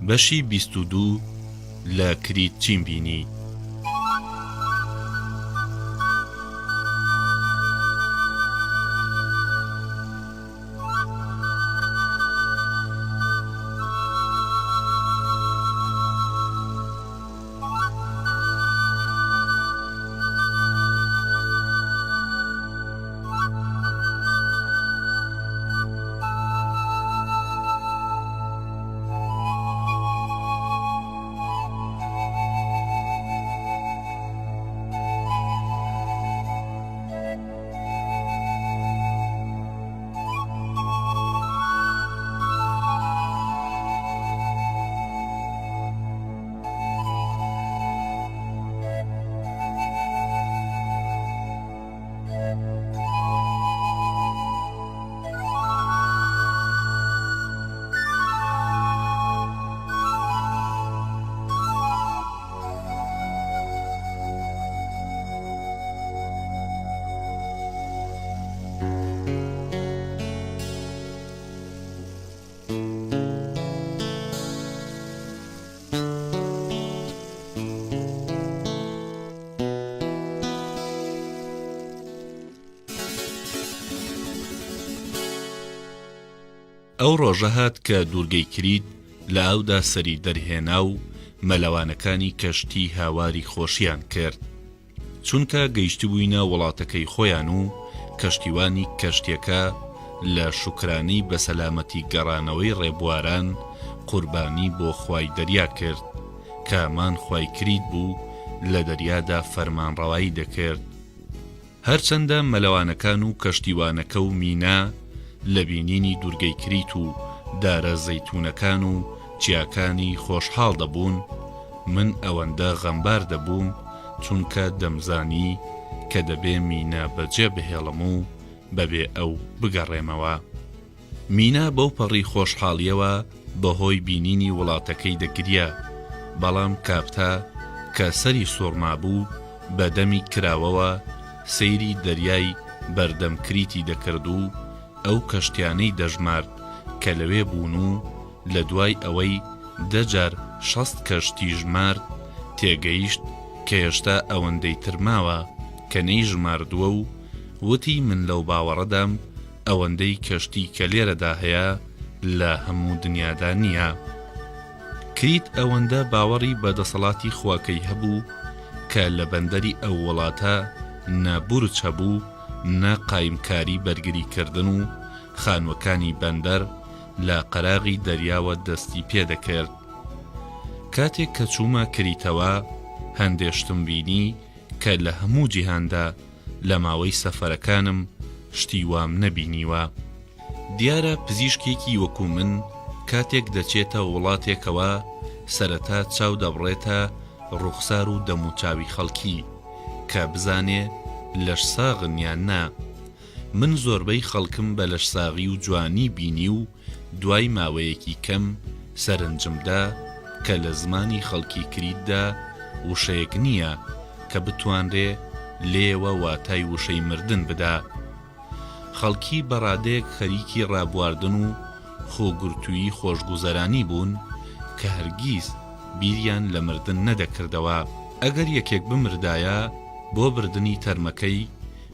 بەشی 22 لە کریت چیم بینی؟ ئەو ڕۆژە هات کە دوورگەی کریت لە ئاودا سەری دەرهێنا و مەلەوانەکانی کەشتی هاواری خۆشیان کرد. چونکە گەیشتبووینە وڵاتەکەی خۆیان و کەشتیوانی کەشتیەکە لە شوکرانەی بەسەلامەتی گەڕانەوەی ڕێبواران قوربانی بۆ خوای دەریا کرد کە هەمان خوای کریت بوو لە دەریادا فەرمانڕەوایی دەکرد. هەرچەندە مەلەوانەکان و کەشتیوانەکە و مینا لە بینینی دوورگەی کریت و دارە زەیتوونەکان و چیاکانی خۆشحاڵ دەبوون، من ئەوەندە غەمبار دەبووم چونکە دەمزانی کە دەبێ مینا بەجێ بهێڵم و بەبێ ئەو بگەڕێمەوە. مینا بەو پەڕی خۆشحاڵیەوە بەهۆی بینینی وڵاتەکەی دەگریا، بەڵام کاپتا کە سەری سوڕمابوو بە دەمی کراوەوە سەیری دەریای بەردەم کریتی دەکرد و ئەو کەشتیانەی دەژمارد کە لەوێ بوون و لە دوای ئەوەی دە جار 60 کەشتی ژمارد تێگەیشت کە هێشتا ئەوەندەی تر ماوە کە نەیژماردووە و وتی من لەو باوەڕەدام ئەوەندەی کەشتی کە لێرەدا هەیە لە هەموو دنیادا نییە. کریت ئەوەندە باوەڕی بە دەسەڵاتی خواکەی هەبوو کە لە بەندەری ئەو وڵاتە نە بورج هەبوو نە قایمکاری بەرگری کردن و خانووەکانی بەندەر لە قەراغی دەریاوە دەستی پێ دەکرد. کاتێک کە چوومە کریتەوە هەندێ شتم بینی کە لە هەموو جیهاندا لە ماوەی سەفەرەکانم شتی وام نەبینیوە. دیارە پزیشکێکی وەکو من کاتێک دەچێتە وڵاتێکەوە سەرەتا چاو دەبڕێتە ڕووخسار و دەموچاوی خەڵکی کە بزانێ لەشساغن یان نا. من زۆربەی خەڵکم بە لەشساغی و جوانی بینی و دوای ماوەیەکی کەم سەرنجم دا کە لە زمانی خەڵکی کریتدا وشەیەک نییە کە بتوانرێ لێیەوە واتای وشەی مردن بدا. خەڵکی بە ڕادەیەک خەریکی ڕابواردن و خۆگرتوویی خۆشگوزەرانی بوون کە هەرگیز بیریان لە مردن نەدەکردەوە. ئەگەر یەکێک بمردایە بۆ بردنی تەرمەکەی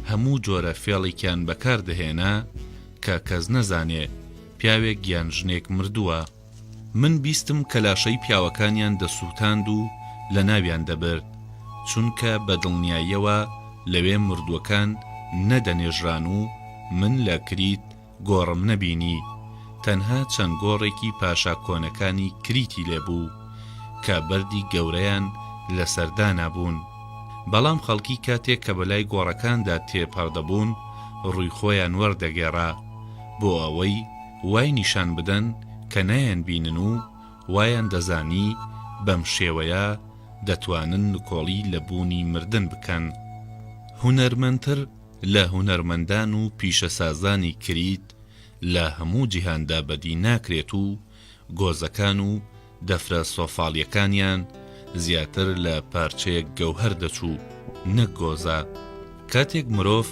هەموو جۆرە فێڵێکیان بەکار دەهێنا کە کەس نەزانێ پیاوێک یان ژنێک مردووە. من بیستم کە لاشەی پیاوەکانیان دەسووتاند و لەناویان دەبرد، چونکە بە دڵنیاییەوە لەوێ مردووەکان نەدەنێژران و من لە کریت گۆڕم نەبینی، تەنها چەند گۆڕێکی پاشا کۆنەکانی کریتی لێ بوو کە بەردی گەورەیان لەسەر دانابوون. بەڵام خەڵکی کاتێک کە بەلای گۆڕەکاندا تێپەڕدەبوون ڕووی خۆیان وەردەگێڕا بۆ ئەوەی وای نیشان بدەن کە نایانبینن و وایان دەزانی بەم شێوەیە دەتوانن نکۆڵی لە بوونی مردن بکەن. هونەرمەندتر لە هونەرمەندان و پیشەسازانی کریت لە هەموو جیهاندا بەدی ناکرێت و گۆزەکان و دەفرە سۆفاڵیەکانیان زیاتر لە پارچەیەک گەوهەر دەچوو نەک گۆزە. کاتێک مرۆڤ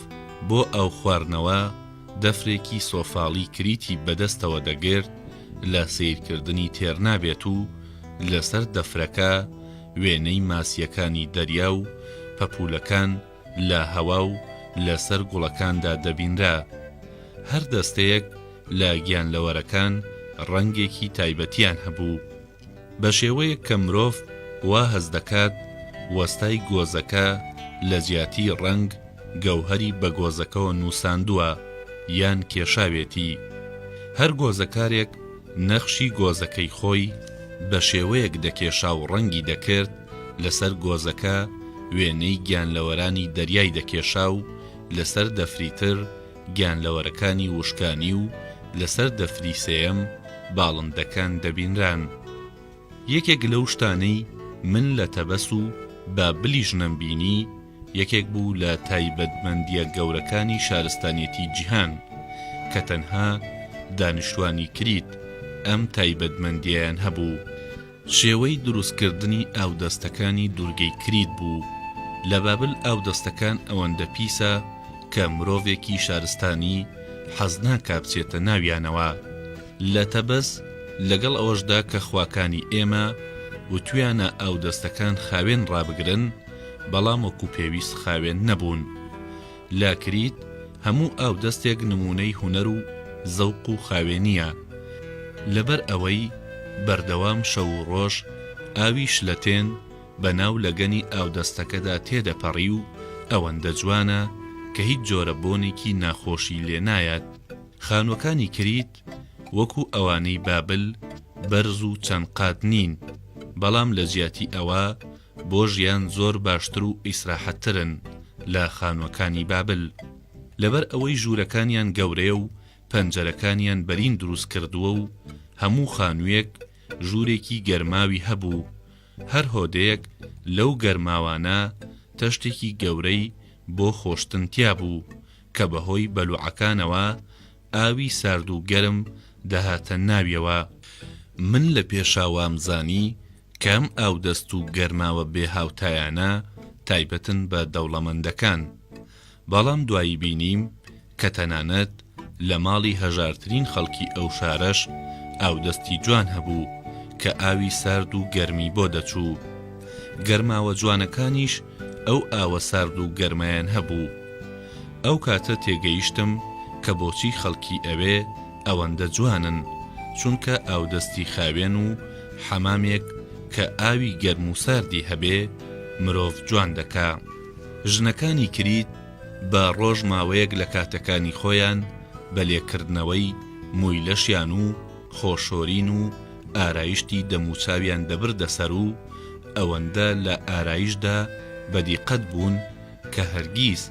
بۆ ئاوخواردنەوە دەفرێکی سۆفاڵی کریتی بەدەستەوە دەگرت لە سەیرکردنی تێرنابێت و. لەسەر دەفرەکە وێنەی ماسییەکانی دەریا و پەپوولەکان لە هەوا و لەسەر گوڵەکاندا دەبینرا. هەر دەستەیەک لە گیانلەوەرەکان ڕەنگێکی تایبەتیان هەبوو. بە شێوەیەک کە مرۆڤ وا هەست دەکات وەستای گۆزەکە لە جیاتی ڕەنگ گەوهەری بە گۆزەکەوە نووساندووە یان کێشاوێتی. هەر گۆزەکارێک نەخشی گۆزەکەی خۆی بە شێوەیەک دەکێشا و ڕەنگی دەکرد، لەسەر گۆزەکە وێنەی گیانلەوەرانی دەریای دەکێشا و لەسەر دەفری تر گیانلەوەرەکانی وشکانی و لەسەر دەفری سێیەم باڵندەکان دەبینران. یەکێک لەو شتانەی من لە تەبەس و بابلیش نەمبینی، یەکێک بوو لە تایبەتمەندییە گەورەکانی شارستانیەتی جیهان، کە تەنها دانیشتوانی کریت ئەم تایبەتمەندییەیان هەبوو. شێوەی دروستکردنی ئاودەستەکانی دوورگەی کریت بوو. لە بابل ئاودەستەکان ئەوەندە پیسە کە مرۆڤێکی شارستانی حەز ناکا بچێتە ناویانەوە. لە تەبەس لەگەڵ ئەوەشدا کە خواکانی ئێمە وتویانە ئاودەستەکان خاوێن ڕابگرن، بەڵام وەکو پێویست خاوێن نەبوون. لە کریت هەموو ئاودەستێک نموونەی هونەر و زەوق و خاوێنییە. لەبەر ئەوەی بەردەوام شەو و ڕۆژ ئاوی شلەتێن بە ناو لەگەنی ئاودەستەکەدا تێدەپەڕی و ئەوەندە جوانە کە هیچ جۆرە بۆنێکی ناخۆشی لێ نایەت. خانووەکانی کریت وەکو ئەوانەی بابل بەرز و چەند قات نین، بەڵام لە جیاتی ئەوە بۆ ژیان زۆر باشتر و ئیسراحەتترن لە خانووەکانی بابل. لەبەر ئەوەی ژوورەکانیان گەورەیە و پەنجەرەکانیان بەرین دروست کردووە و هەموو خانوویەک ژوورێکی گەرماوی هەبوو، هەر هۆدەیەک لەو گەرماوانە تەشتێکی گەورەی بۆ خۆشتن تیا بوو کە بەهۆی بەلوعەکانەوە ئاوی سارد و گەرم دەهاتە ناویەوە. من لە پێشا وامزانی کە ئەم ئاودەست و گەرماوە بێ هاوتایانە تایبەتن بە دەوڵەمەندەکان. بەڵام دوایی بینیم کە تەنانەت لە ماڵی هەژارترین خەڵکی ئەو شارەش ئاودەستی جوان هەبوو کە ئاوی سارد و گەرمی بۆ دەچوو. گەرماوە جوانەکانیش ئەو ئاوە سارد و گەرمەیان هەبوو. ئەو کاتە تێگەیشتم کە بۆچی خەڵکی ئەوێ ئەوەندە جوانن، چونکە ئاودەستی خاوێن و حەمامێک کە ئاوی گەرم و ساردی هەبێ مرۆڤ جوان دەکا. ژنەکانی کریت بە ڕۆژ ماوەیەک لە کاتەکانی خۆیان بە لێکردنەوەی مووی لەشیان و خۆشۆرین و ئارایشتی دەموچاویان دەبردە سەر و ئەوەندە لە ئارایشدا بە دیقەت بوون کە هەرگیز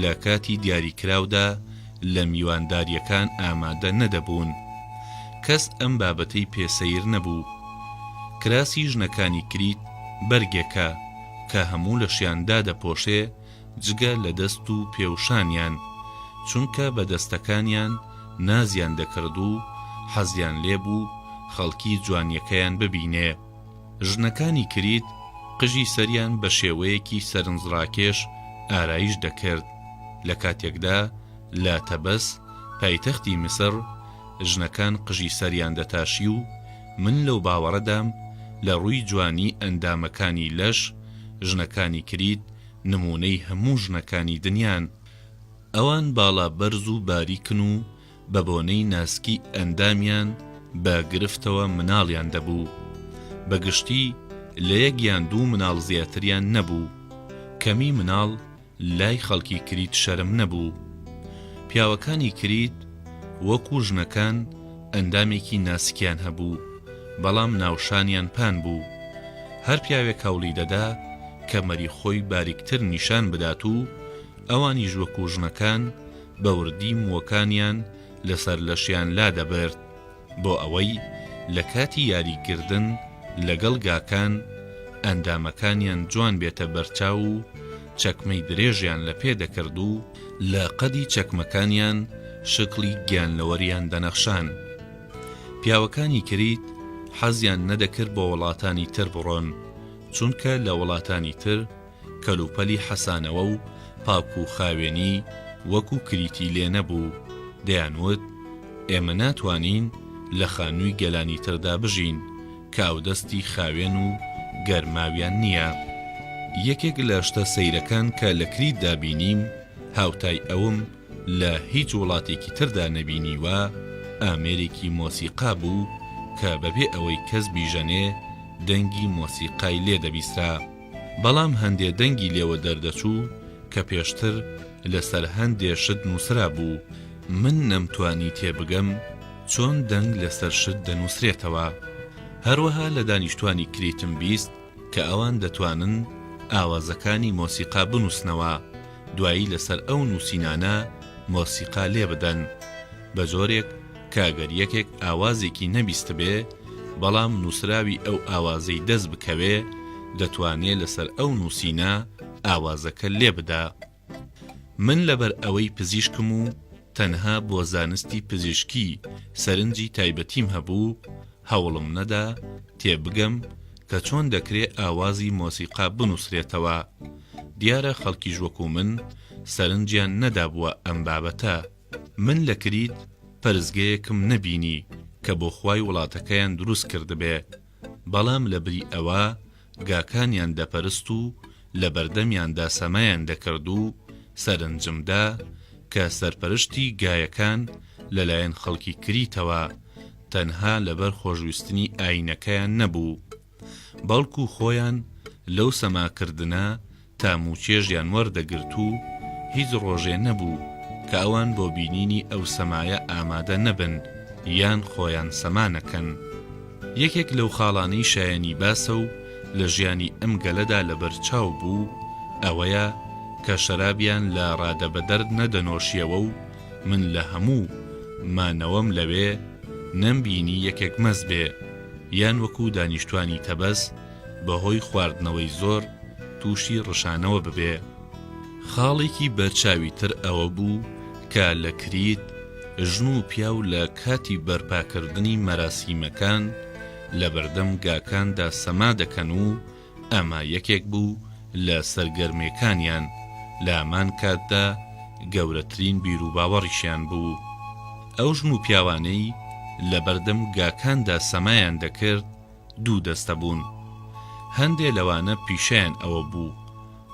لە کاتی دیاریکراودا لە میواندارییەکان ئامادە نەدەبوون. کەس ئەم بابەتەی پێ سەیر نەبوو. کراسی ژنەکانی کریت بەرگێکە کە هەموو لەشیان دادەپۆشێ جگە لە دەست و پێ و شانیان، چونکە بە دەستەکانیان نازیان دەکرد و حەزیان لێ بوو خەڵکی جوانییەکەیان ببینێ. ژنەکانی کریت قژی سەریان بە شێوەیەکی سەرنجڕاکێش ئارایش دەکرد، لە کاتێکدا لە تەبەس، پایتەختی میسر، ژنەکان قژی سەریان دەتاشی و من لەو باوەڕەدام لە ڕووی جوانی ئەندامەکانی لەش، ژنەکانی کریت نموونەی هەموو ژنەکانی دنیان. ئەوان باڵا بەرز و باریکن و بە بۆنەی ناسکی ئەندامیان بە گرفتەوە مناڵیان دەبوو. بە گشتی لە یەک یان دوو مناڵ زیاتریان نەبوو. کەمی مناڵ لای خەڵکی کریت شەرم نەبوو. پیاوەکانی کریت وەکو ژنەکان ئەندامێکی ناسکیان هەبوو، بەڵام ناوشانیان پان بوو. هەر پیاوێک هەوڵی دەدا کەمەری خۆی باریکتر نیشان بدات و ئەوانیش وەکو ژنەکان بە وردی مووەکانیان لەسەر لەشیان لادەبرد بۆ ئەوەی لە کاتی یاریکردن لەگەڵ گاکان ئەندامەکانیان جوان بێتە بەرچاو و چەکمەی درێژیان لە پێ دەکرد و لە قەدی چەکمەکانیان شکڵی گیانلەوەریان دەنەخشان. پیاوەکانی کریت حەزیان نەدەکرد بۆ وڵاتانی تر بڕۆن چونکە لە وڵاتانی تر کەلوپەلی حەسانەوە و پاک و خاوێنی وەکو کریتی لێ نەبوو، دەیانوت ئێمە ناتوانین لە خانووی گەلانی تردا بژین. کە ئاودەستی خاوێن و گەرماویان نییە. یەکێک لە شتە سەیرەکان کە لە کریتدا بینیم، هاوتای ئەوم لە هیچ وڵاتێکی تردا نەبینیوە، ئامێرێکی مۆسیقا بوو کە بەبێ ئەوەی کەس بیژەنێ دەنگی مۆسیقای لێ دەبیسترا. بەڵام هەندێ دەنگی لێوە دەردەچوو کە پێشتر لەسەر هەندێ شت نووسرابوو، من نەمتوانی تێبگەم چۆن دەنگ لەسەر شت دەنووسرێتەوە. هەروەها لە دانیشتوانی کریتم 20 کە ئەوان دەتوانن ئاوازەکانی مۆسیقا بنووسنەوە، دوایی لەسەر ئەو نووسینانە مۆسیقا لێبدەن، بە جۆرێک کە گەر یەکێک ئاوازێکی نەبیستبێ، بەڵام نووسراوی ئەو ئاوازەی دەست بکەوێ، دەتوانێ لەسەر ئەو نووسینە ئاوازەکە لێبدا. من لەبەر ئەوەی پزیشکم و تەنها بۆ زانستی پزیشکی سەرنجی تایبەتیم هەبوو، هەوڵم نەدا تێبگەم کە چۆن دەکرێ ئاوازی مۆسیقا بنووسرێتەوە. دیارە خەڵکیش وەکوو من سەرنجیان نەدابووە ئەم بابەتە. من لە کریت پەرستگەیەکم نەبینی کە بۆ خوای وڵاتەکەیان دروست کردبێ، بەڵام لەبری ئەوە گاکانیان دەپەرست و لە بەردەمیاندا سەمایان دەکرد و سەرنجم دا کە سەرپەرشتی گایەکان لەلایەن خەڵکی کریتەوە تەنها لەبەر خۆشویستنی ئایینەکەیان نەبوو، بەڵکو خۆیان لەو سەماکردنە تام و چێژیان وەردەگرت و هیچ ڕۆژێ نەبوو کە ئەوان بۆ بینینی ئەو سەمایە ئامادە نەبن یان خۆیان سەما نەکەن. یەکێک لەو خاڵانەی شایەنی باسە و لە ژیانی ئەم گەلەدا لەبەر چاو بوو ئەوەیە کە شەرابیان لە ڕادەبەدەر نەدەنۆشیەوە و من لە هەموو مانەوەم لەوێ نەمبینی یەکێک مەست بێ یان وەکوو دانیشتوانی تەبەس بەهۆی خواردنەوەی زۆر تووشی ڕشانەوە ببێ. خاڵێکی بەرچاوی تر ئەوە بوو کە لە کریت ژن و پیاو لە کاتی بەرپاکردنی مەراسیمەکان لەبەردەم گاکاندا سەما دەکەن و ئەمە یەکێک بوو لە سەرگەرمێکانیان، لە هەمان کاتدا گەورەترین بیروباوەڕیشیان بوو. ئەو ژن و پیاوانەی لەبەردەم گاکاندا سەمایان دەکرد دوو دەستە بوون. هەندێ لەوانە پیشەیان ئەوە بوو.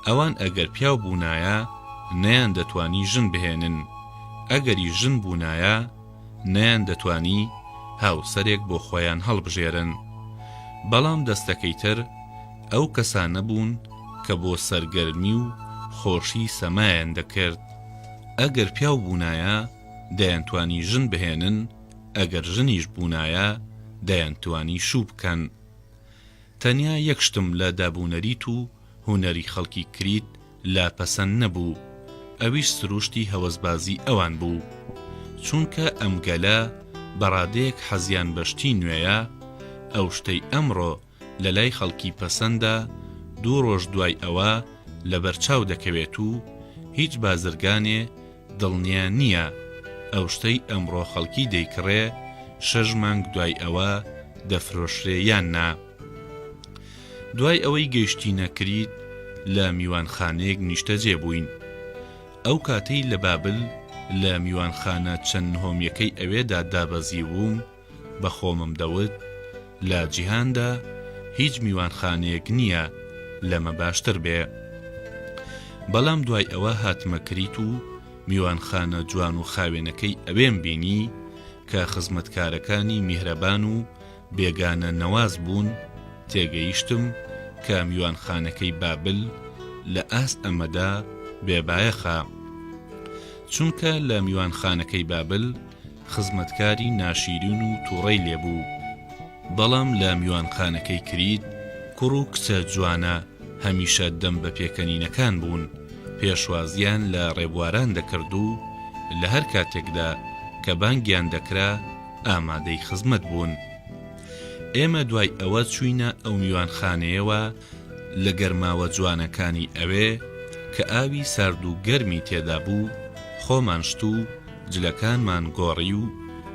ئەوان ئەگەر پیاو بوونایە نەیاندەتوانی ژن بهێنن، ئەگەریش ژن بوونایە نەیاندەتوانی هاوسەرێک بۆ خۆیان هەڵبژێرن. بەڵام دەستەکەی تر ئەو کەسانە بوون کە بۆ سەرگەرمی و خۆشی سەمایان دەکرد. ئەگەر پیاو بوونایە دەیانتوانی ژن بهێنن، ئەگەر ژنیش بوونایە دەیانتوانی شوو بکەن. تەنیا یەک شتم لە دابونەریت و هونەری خەڵکی کریت لا پەسەند نەبوو، ئەویش سروشتی هەوەسبازی ئەوان بوو. چونکە ئەم گەلە بە ڕادەیەک حەزیان بە شتی نوێیە، ئەو شتەی ئەمڕۆ لە لای خەڵکی پەسەندە دوو ڕۆژ دوای ئەوە لەبەر چاو دەکەوێت و هیچ بازرگانێ دڵنیا نییە ئەو شتەی ئەمڕۆ خەڵکی دەیکڕێ شەش مانگ دوای ئەوە دەفرۆشرێ یان نا. دوای ئەوەی گەیشتینە کریت لە میوانخانەیەک نیشتەجێ بووین. ئەو کاتەی لە بابل لە میوانخانە چەند نهۆمیەکەی ئەوێدا دابەزیبووم، بە خۆمم دەوت لە جیهاندا هیچ میوانخانەیەک نییە لەمە باشتر بێ. بەڵام دوای ئەوە هاتمە کریت و میوانخانە جوان و خاوێنەکەی ئەوێم بینی کە خزمەتکارەکانی میهرەبان و بێگانە نەواز بوون، تێگەیشتم کە میوانخانەکەی بابل لە ئاست ئەمەدا بێبایەخە. چونکە لە میوانخانەکەی بابل خزمەتکاری ناشیرین و توڕەی لێ بوو. بەڵام لە میوانخانەکەی کریت کوڕ و کچە جوانە هەمیشە دەم بە پێکەنینەکان بوون، پێشوازییان لە ڕێبواران دەکرد و لە هەر کاتێکدا کە بانگیان دەکرا ئامادەی خزمەت بوون. ئێمە دوای ئەوە چووینە ئەو میوانخانەیەوە لە گەرماوە جوانەکانی ئەوێ کە ئاوی سارد و گەرمی تێدا بوو خۆمان شت و جلەکانمان گۆڕی و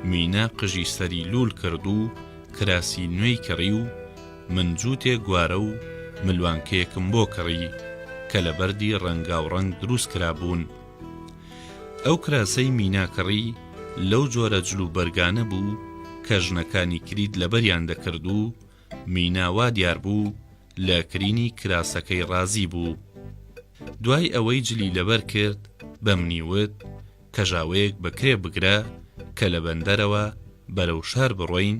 مینا قژی سەری لوول کرد و کراسی نوێی کڕی و من جووتێ گوارە و ملوانکەیەکم بۆ کڕی کە لە بەردی ڕەنگاوڕەنگ دروست کرابوون. ئەو کراسەی مینا کڕی لەو جۆرە جلوبەرگانە بوو کە ژنەکانی کریت لەبەریان دەکرد و. مینا وا دیار بوو لە کرینی کراسەکەی ڕازی بوو. دوای ئەوەی جلی لەبەر کرد بە منی وت کەژاوەیەک بە کرێ بگرە کە لە بەندەرەوە بەرەو شار بڕۆین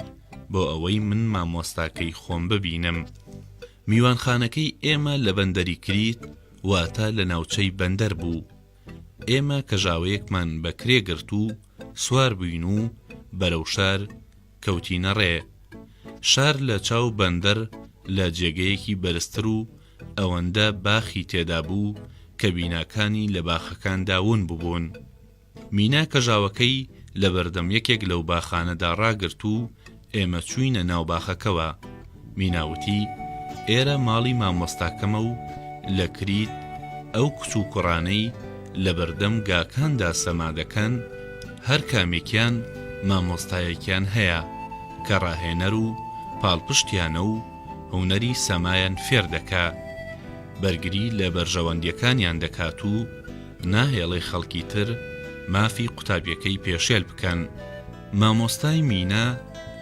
بۆ ئەوەی من مامۆستاکەی خۆم ببینم. میوانخانەکەی ئێمە لە بەندەری کریت واتە لە ناوچەی بەندەر بوو. ئێمە کەژاوەیەکمان بە کرێ گرت و سوار بووین و بەرەو شار کەوتینە ڕێ. شار لە چاو بەندەر لە جێگەیەکی بەرزتر و ئەوەندە باخی تێدا بوو کە بیناکانی لە باخەکاندا ون ببوون. مینا کەژاوەکەی لە بەردەم یەکێک لەو باخانەدا ڕاگرت و ئێمە چووینە ناو باخەکەوە. مینا وتی، ئێرە ماڵی مامۆستاکەمە و لە کریت ئەو کچ و کوڕانەی لە بەردەم گاکاندا سەما دەکەن، هەر کامێکیان مامۆستایەکیان هەیە کە ڕاهێنەر و پاڵپشتیانە و هونەری سەمایان فێر دەکا، بەرگری لە بەرژەوەندییەکانیان دەکات و ناهێڵێ خەڵکی تر مافی قوتابیەکەی پێشێل بکەن. مامۆستای مینا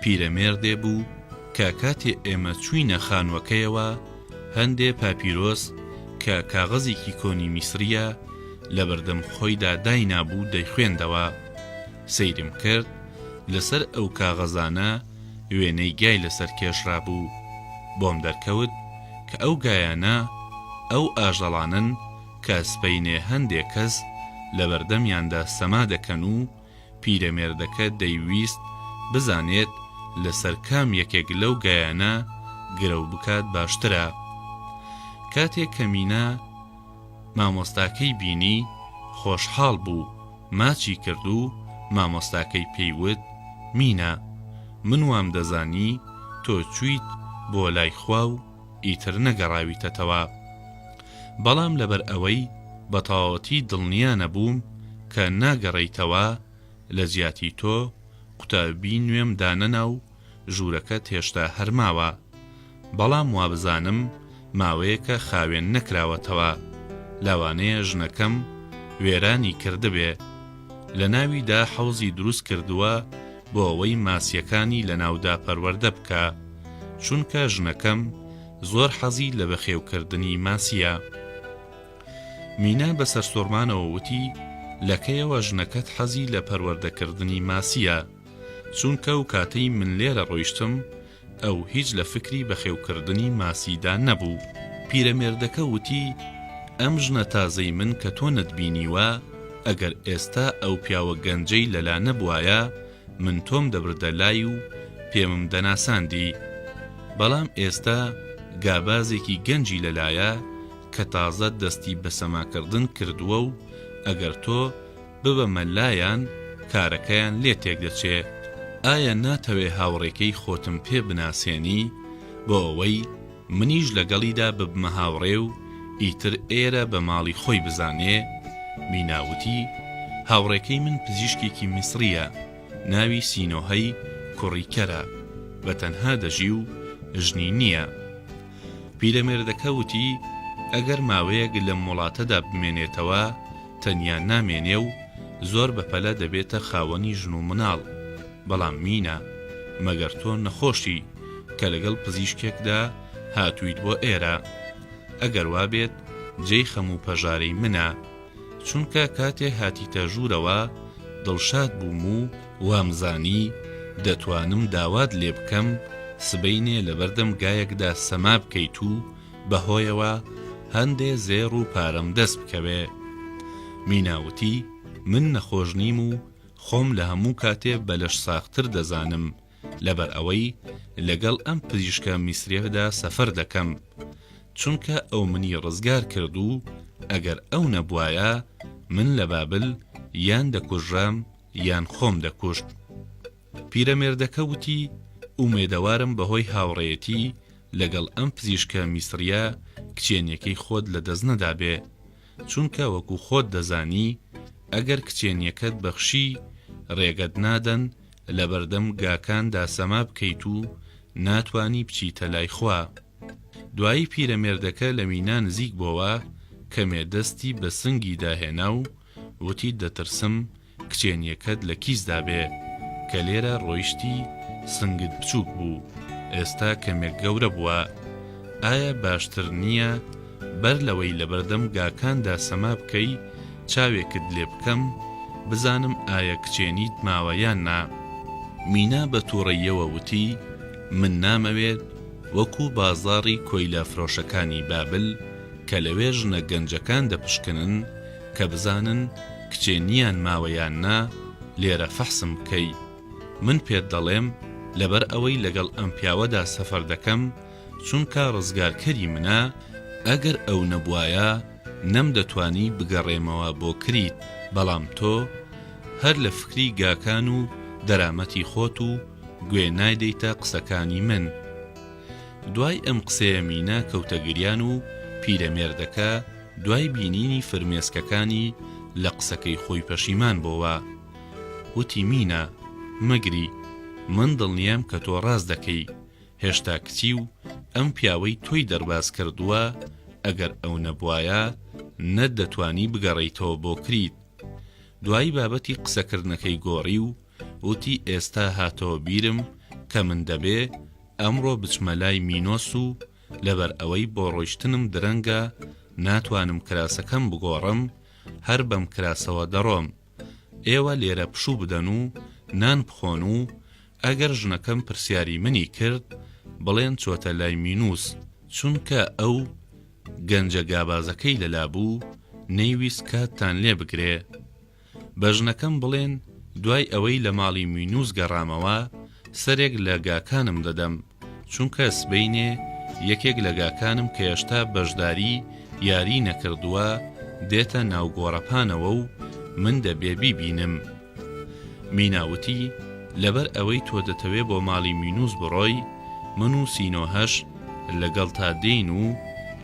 پیرەمێردێ بوو کە کاتێ ئێمە چووینە خانووەکەیەوە هەندێ پاپیرۆس کە کاغەزێکی کۆنی میسرییە لەبەردەم خۆیدا داینابوو دەیخوێندەوە. سەیرم کرد لەسەر ئەو کاغەزانە وێنەی گای لەسەر کێشرابوو. بۆم دەرکەوت کە ئەو گایانە ئەو ئاژەڵانەن کە سبەینێ هەندێ کەس لەبەردەمیاندا سەما دەکەن و پیرەمێردەکە دەیویست بزانێت لەسەر کام یەکێک لەو گایانە گرەو بکات باشترە. کاتێ کە مینا مامۆستاکەی بینی خۆشحاڵ بوو ماچی کرد و مامۆستاکەی پێی وت مینا من وام دەزانی تۆ چویت بۆ لای خوا و ئیتر نەگەڕاویتەتەوە. بەڵام لەبەر ئەوەی بە تەواوەتی دڵنیا نەبووم کە ناگەڕێیتەوە، لە جیاتی تۆ قوتابی نوێم دانەنا و ژوورەکەت هێشتا هەر ماوە. بەڵام وابزانم ماوەیەکە خاوێن نەکراوەتەوە. لەوانەیە ژنەکەم وێرانی کردبێ. لە ناویدا حەوزی دروست کردووە بۆ ئەوەی ماسییەکانی لە ناودا پەروەردە بکا. چونکە ژنەکەم زۆر حەزی لە بەخێوکردنی ماسییە. مینا بە سەرسوڕمانەوە وتی، لە کەیەوە ژنەکەت حەزی لە پەروەردەکردنی ماسییە؟ چونکە ئەو کاتەی من لێرە ڕۆیشتم ئەو هیچ لە فکری بەخێوکردنی ماسیدا نەبوو. پیرەمێردەکە وتی، ئەم ژنە تازەی من کە تۆ نەتبینیوە، ئەگەر ئێستا ئەو پیاوە گەنجەی لەلا نەبوایە، من تۆم دەبردە لای و پێمم دەناساندی. بەڵام ئێستا گابازێکی گەنجی لەلایە کە تازە دەستی بە سەماکردن کردووە و ئەگەر تۆ ببەمە لایان کارەکەیان لێ تێکدەچێ. ئایا ناتەوێ هاوڕێکەی خۆتم پێ بناسێنی بۆ ئەوەی منیش لەگەڵیدا ببمە هاوڕێ و ئیتر ئێرە بە ماڵی خۆی بزانێ؟ مینا وتی، هاوڕێکەی من پزیشکێکی میسڕییە، ناوی سینۆهەی کوڕی کەرە، بە تەنها دەژی و ژنی نییە. پیرەمێردەکە وتی، ئەگەر ماوەیەک لەم وڵاتەدا بمێنێتەوە، تەنیا نامێنێ و زۆر بەپەلە دەبێتە خاوەنی ژن و مناڵ. بەڵام مینا، مەگەر تۆ نەخۆشی کە لەگەڵ پزیشکێکدا هاتوویت بۆ ئێرە؟ ئەگەر وابێت جێی خەم و پەژارەی منە، چونکە کاتێ هاتیتە ژوورەوە دڵشاد بووم و وامزانی دەتوانم داوات لێ بکەم سبەینێ لەبەردەم گایەکدا سەما بکەیت و بەهۆیەوە هەندێ زێڕ و پارەم دەست بکەوێ. مینا وتی، من نەخۆش نیم و خۆم لە هەموو کاتێ بە لەشساغتر دەزانم، لەبەر ئەوەی لەگەڵ ئەم پزیشکە میسریەدا سەفەر دەکەم، چونکە ئەو منی ڕزگار کرد و ئەگەر ئەو نەبوایە من لە بابل یان دەکوژرام یان خۆم دەکوشت. پیرەمێردەکە وتی، ئومێدەوارم بەهۆی هاوڕێیەتی لەگەڵ ئەم پزیشکە میسریە کچێنیەکەی خۆت لەدەست نەدابێ، چونکە وەکو خۆت دەزانی ئەگەر کچێنیەکەت بەخشی ڕێگەت نادەن لەبەردەم گاکاندا سەما بکەیت و ناتوانی بچیتە لای خوا. دوایی پیرەمێردەکە لە مینا نزیک بۆوە کەمێ دەستی بە سنگیدا هێنا و وتی دەترسم کچێنیەکەت لە کیسدا بێ کە لێرە ڕۆیشتی سنگت بچوک بوو. ئێستا کەمێک گەورە بووە. ئایا باشتر نییە بەر لەوەی لەبەردەم گاکاندا سەما بکەی چاوێکت لێ بکەم بزانم ئایا کچێنیت ماوە یان نا؟ مینا بە توڕەییەوە وتی، من نامەوێت وەکو بازاڕی کۆیلە فرۆشەکانی بابل کە لەوێ ژنە گەنجەکان دەپشکنن کە بزانن کچێنییان ماوە یان نا، لێرە فەحسم بکەی. من پێت دەڵێم لەبەر ئەوەی لەگەڵ ئەم پیاوەدا سەفەر دەکەم چونکە ڕزگارکەری منە، ئەگەر ئەو نەبوایە نەمدەتوانی بگەڕێمەوە بۆ کریت، بەڵام تۆ هەر لە فکری گاکان و دەرامەتی خۆت و گوێ نایدەیتە قسەکانی من. دوای ئەم قسەیە مینا کەوتە گریان و پیرەمێردەکە دوای بینینی فرمێسکەکانی لە قسەکەی خۆی پەشیمان بۆوە. وتی مینا، مەگری، من دڵنیام کە تۆ ڕاست دەکەی، هێشتا کچی و ئەم پیاوەی تۆی دەرباز کردووە، ئەگەر ئەو نەبوایە نەتدەتوانی بگەڕێیتەوە بۆ کریت. دوایی بابەتی قسەکردنەکەی گۆڕی و وتی ئێستا هاتەوە بیرم کە من دەبێ ئەمڕۆ بچمە لای مینۆس و لەبەر ئەوەی بۆ ڕۆیشتنم درەنگە ناتوانم کراسەکەم بگۆڕم هەر بەم کراسەوە دەڕۆم. ئێوە لێرە پشوو بدەن و نان بخۆن و ئەگەر ژنەکەم پرسیاری منی کرد بڵێن چۆتە لای مینوس، چونکە ئەو گەنجە گابازەکەی لەلا بوو نەیویست کاتتان لێ بگرێ. بە ژنەکەم بڵێن دوای ئەوەی لە ماڵی مینوس گەڕامەوە سەرێک لە گاکانم دەدەم، چونکە سبەینێ یەکێک لە گاکانم کە هێشتا بەشداری یاری نەکردووە دێتە ناو گۆڕەپانەوە و من دەبێ بیبینم. مینا وتی، لەبەر ئەوەی تۆ دەتەوێ بۆ ماڵی مینوس بڕۆی، من و سینۆهەش لەگەڵتا دێین و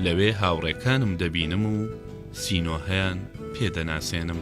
لەوێ هاوڕێکانم دەبینم و سینۆهەیان پێ دەناسێنم.